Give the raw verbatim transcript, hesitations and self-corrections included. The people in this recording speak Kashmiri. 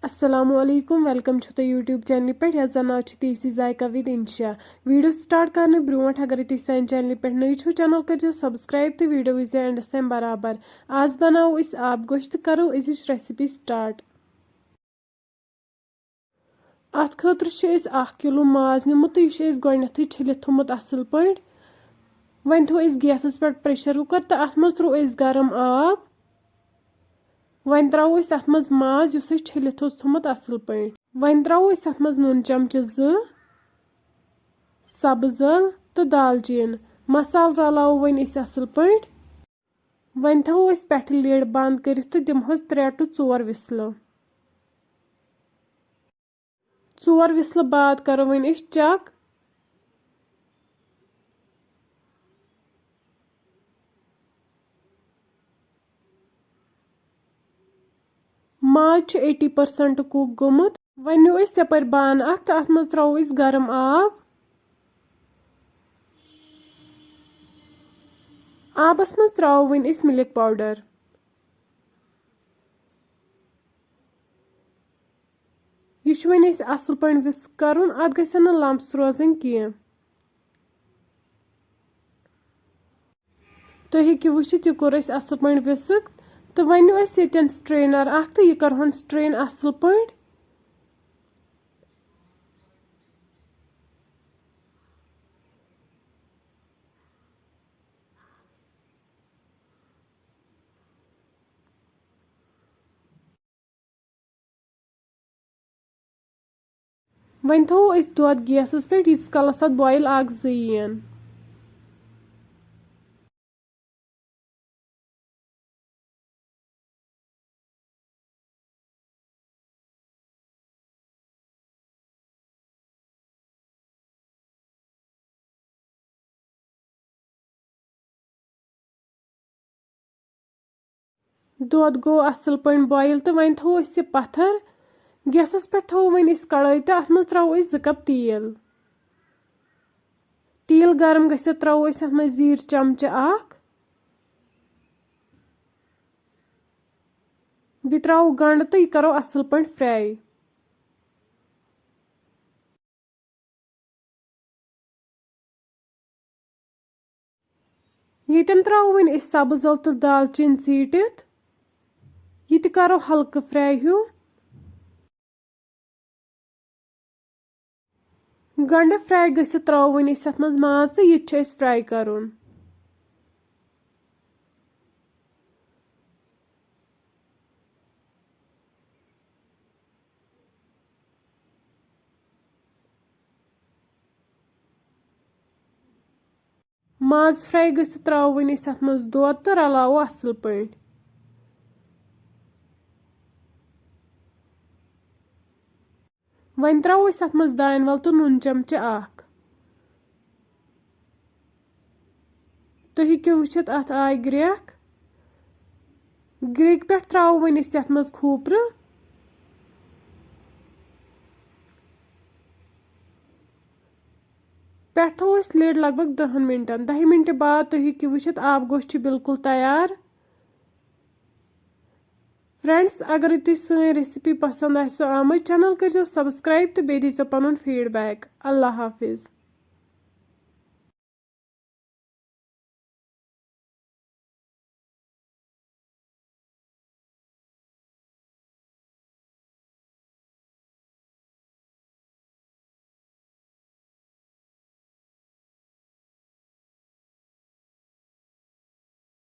السلام علیکم، welcome چھُ تۄہہِ YouTube چینلہِ پٮ۪ٹھ یَتھ زَن ناو چھُ دیسی ذایقہ with انشا۔ ویڈیو سٹارٹ کرنہٕ برونٛٹھ اگر تُہۍ سانہِ چینلہِ پٮ۪ٹھ نٔوۍ چھِو، چینل کٔرزیو سبسکرائب تہٕ ویڈیو وٕچھزیو اینڈس تام برابر۔ آز بناوو أسۍ آب گوش تہٕ کرو أزِچ ریسپی سٹارٹ۔ اتھ خٲطرٕ چھِ أسۍ اکھ کِلوٗ ماز نیُمُت تہٕ یہِ چھِ أسۍ گۄڈٕنیتھٕے چھٔلِتھ تھوٚمُت اصل پٲٹھۍ۔ وۄنۍ تھوٚو أسۍ گیسس پٮ۪ٹھ پریشر کوکر تہٕ اتھ منٛز تروو أسۍ گرم آب۔ وۄنۍ ترٛاوو أسۍ اَتھ منٛز ماز یُس اَسہِ چھٔلِتھ اوس تھوٚمُت اَصٕل پٲٹھۍ۔ وۄنۍ ترٛاوو أسۍ اَتھ منٛز نوٗن چمچہٕ زٕ، سبٕز ٲل تہٕ دالچیٖن۔ مصالہٕ رلاوو وۄنۍ أسۍ اَصٕل پٲٹھۍ۔ وۄنۍ تھاوو أسۍ پٮ۪ٹھٕ lid بنٛد کٔرِتھ تہٕ دِمہوس ترٛےٚ to ژور وِسلہٕ۔ ژور وِسلہٕ بعد کرو وۄنۍ أسۍ check۔ ماز چھُ eighty percent cook گوٚمُت۔ وۄنۍ نیوٗ أسۍ یپٲرۍ بانہٕ اکھ تہٕ اتھ منٛز ترٛاوو أسۍ گرم آب۔ آبس منٛز ترٛاوو وۄنۍ أسۍ milk powder۔ یہِ چھُ وۄنۍ اَسہِ اَصٕل پٲٹھۍ whisk کَرُن، اَتھ گژھن نہٕ lumps روزٕنۍ کینٛہہ۔ تُہۍ ہیٚکِو وٕچھِتھ، یہِ کوٚر اَسہِ اَصٕل پٲٹھۍ whisk۔ تہٕ وۄنۍ نیوٗ اَسہِ ییٚتٮ۪ن strainer اَکھ تہٕ یہِ کَرہون strain اَصٕل پٲٹھۍ۔ وۄنۍ تھاوو أسۍ دۄد گیسَس پٮ۪ٹھ، ییٖتِس کالَس اَتھ boil اَکھ زٕ یِیَن۔ دۄد گوٚو اَصٕل پٲٹھۍ boil تہٕ وۄنۍ تھاوو أسۍ یہِ پَتھر۔ گیسَس پٮ۪ٹھ تھاوو وۄنۍ أسۍ کڑٲے تہٕ اَتھ منٛز ترٛاوو أسۍ زٕ cup تیٖل۔ تیٖل گرم گٔژھِتھ ترٛاوو أسۍ اَتھ منٛز زیٖر چمچہٕ اکھ۔ بیٚیہِ ترٛاوو گنٛڈٕ تہٕ یہِ کرو اَصٕل پٲٹھۍ fry۔ ییٚتٮ۪ن ترٛاوو وۄنۍ أسۍ سبٕز ٲلہٕ تہٕ دالچیٖن ژیٖٹِتھ۔ یہِ تہِ کرو ہلکہٕ fry ہیوٗ۔ گنٛڈٕ fry گٔژھِتھ ترٛاوو وۄنۍ أسۍ اَتھ منٛز ماز تہٕ یہِ تہِ چھُ اَسہِ fry کرُن۔ ماز fry گٔژھِتھ ترٛاوو وۄنۍ أسۍ اَتھ منٛز دۄد تہٕ رلاوو اَصٕل پٲٹھۍ۔ وۄنۍ ترٛاوو أسۍ اَتھ منٛز دانہِ وَل تہٕ نُن چمچہٕ اکھ۔ تُہۍ ہیٚکِو وٕچھِتھ، اَتھ آے گرٛٮ۪کھ۔ گرٛٮ۪کہِ پٮ۪ٹھ ترٛاوو وۄنۍ أسۍ یَتھ منٛز کھوٗپرٕ۔ پٮ۪ٹھ تھاوو أسۍ lid لگ بگ دَہَن مِنٹَن۔ دَہہِ مِنٹہِ بعد تُہۍ ہیٚکِو وٕچھِتھ، آب گوش چھُ بالکل تیار۔ Friends، اگرے تُہۍ سٲنۍ recipe پسند آسِوٕ آمٕژ، channel کٔرزیو subscribe تہٕ بیٚیہِ دیٖزیو پنُن feedback۔ اللہ حافظ۔